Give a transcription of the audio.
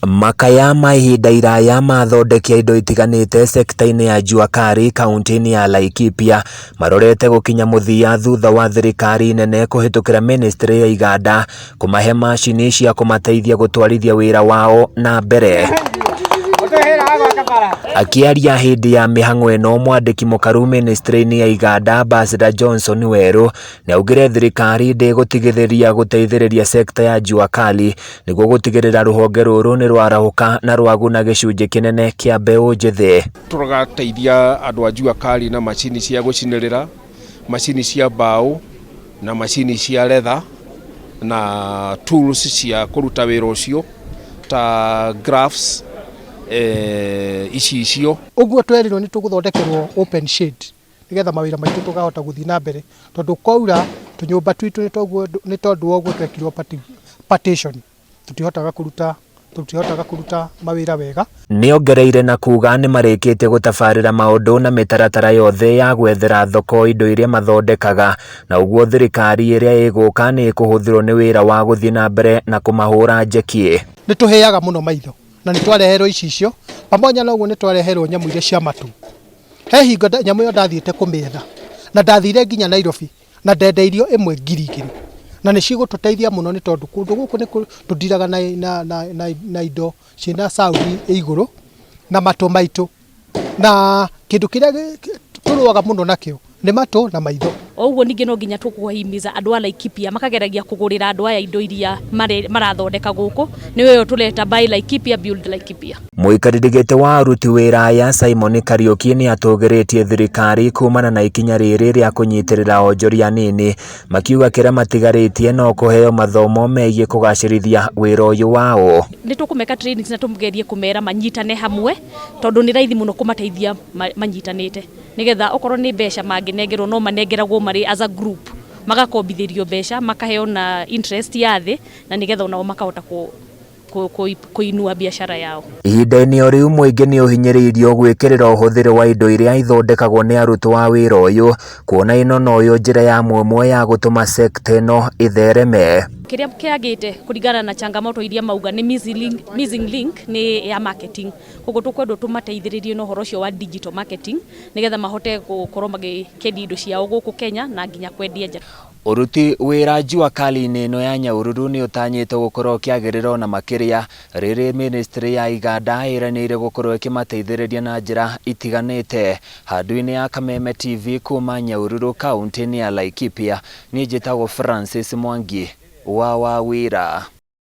Makaya ma ihinda iraya ma athondeki a indo itiganĩte sekta-inĩ ya Jua Kali kauntĩ-inĩ ya Laikipia marorete gũkinya mũthia thutha wa thirikari nene kũhĩtũkĩra ministry ya iganda kũmahe macini cia kũmateithia gũtwarithia wĩra wao na mbere. Akĩaria hĩndĩ ya mĩhang'o ĩno mwandĩki mũkaru ministry-inĩ ya iganda Ambassador Johnson Werũ nĩaugire thirikari ndĩgũtigithĩria gũteithĩrĩria sekta ya Jua Kali nĩguo gũtigĩrĩra rũhonge rũrũ nĩ rwarahũka na rwaguna gĩcunjĩ kĩnene kĩa mbeũ njĩthĩ. Tũrateithia andũ a Jua Kali na macini cia gũcinĩrĩra, macini cia mbaũ na macini cia leather na tools cia kũruta wĩra ũcio ta graphs, icicio. Ũguo twerirwo nĩ tũgũthondekerwo open shade nĩgetha mawĩra maitũ tũkahota gũthiĩ na mbere tondũ kwaura tũnyũmba twitũ nĩ tondũ wa ũguo twekirwo partition tũtihotaga kũruta mawĩra wega. Nĩongereire na kuga nĩmarĩkĩtie gũtabarĩra maũndũ na mĩtaratara yothe ya gwethera thoko indo iria mathondekaga na ũguo thirikari ĩrĩa ĩgũka nĩ ĩkũhũthĩrwo nĩ wĩra wa gũthiĩ na mbere na kũmahũra njeki. Nĩ tũhĩaga mũno maitho na nĩ twareherwo icicio pamoja na ũguo nĩ twareherwo nyamũ iria cia matũ. He hingo nyamũ ĩyo ndathiĩte kũmĩetha na ndathire nginya Nairobi na ndendeirio ĩmwe 2000 na nĩ cigũtũteithia mũno nĩ tondũ kũndũ gũkũ nĩ tũndiraga na, na, na, na, na indo ciĩna sound ĩ igũrũ na matũ maitũ na kĩndũ kĩrĩa tũrũaga mũno nakĩo nĩ matũ na maitho. O ũguo ningĩ no nginya tũkũhimiza andũ a Laikipia makageragia kũgũrĩra andũ aya indo iria marathondeka gũkũ, nĩyo tũreta Buy Laikipia, Build Laikipia. Mũikarĩri gĩtĩ wa aruti wĩra aya Simon Kariuki nĩatũgĩrĩtie thirikari kumana na ikinya rĩrĩ rĩa kũnyitĩrĩra onjoria anini makiuga kĩrĩa matigarĩtie no kũheo mathomo megiĩ kũgacĩrithia wĩra ũyũ wao. Nĩ tũkũmeka trainings na tũgerie kũmera manyitane hamwe tondũ nĩ raithi mũno kũmateithia manyitanĩte nĩgetha okorwo nĩ mbeca mangĩnengerwo no manengeragwo marĩ as a group, magakombithĩrio mbeca makaheo na interest ya thĩ na nĩgetha onao makahota kũinua biacara yao. Ihinda-inĩ o rĩu mũingĩ nĩ ũhinyĩrĩirio gwĩkĩrĩra ũhũthĩri wa indo iria ithondekagwo nĩ arutwo a wĩra ũyũ kuona ĩno noyo njĩra ya mwemwe ya gũtũma sekta ĩno ĩthereme. Kĩrĩa kĩagĩte kũringana na changamoto iria mauga nĩ missing link nĩ ya marketing, koguo tũkwendwo tũmateithĩrĩrie na ũhoro ũcio wa digital marketing nĩgetha mahote gũkorwo magĩkendia indo ciao gũkũ Kenya na nginya kwendia nja. Ũruti wĩra Jua Kali-inĩ ĩno ya Nyahururu nĩ ũtanyĩtwo gũkorwo ũkĩagĩrĩra ona makĩria rĩrĩ ministry ya iganda ĩranĩire gũkorwo ĩkĩmateithĩrĩria na njĩra itiganĩte. Handũ-inĩ ya Kameme TV kuma Nyahururu kaunti-inĩ ya Laikipia, niĩ njĩtagwo Francis Mwangi wa Wawira.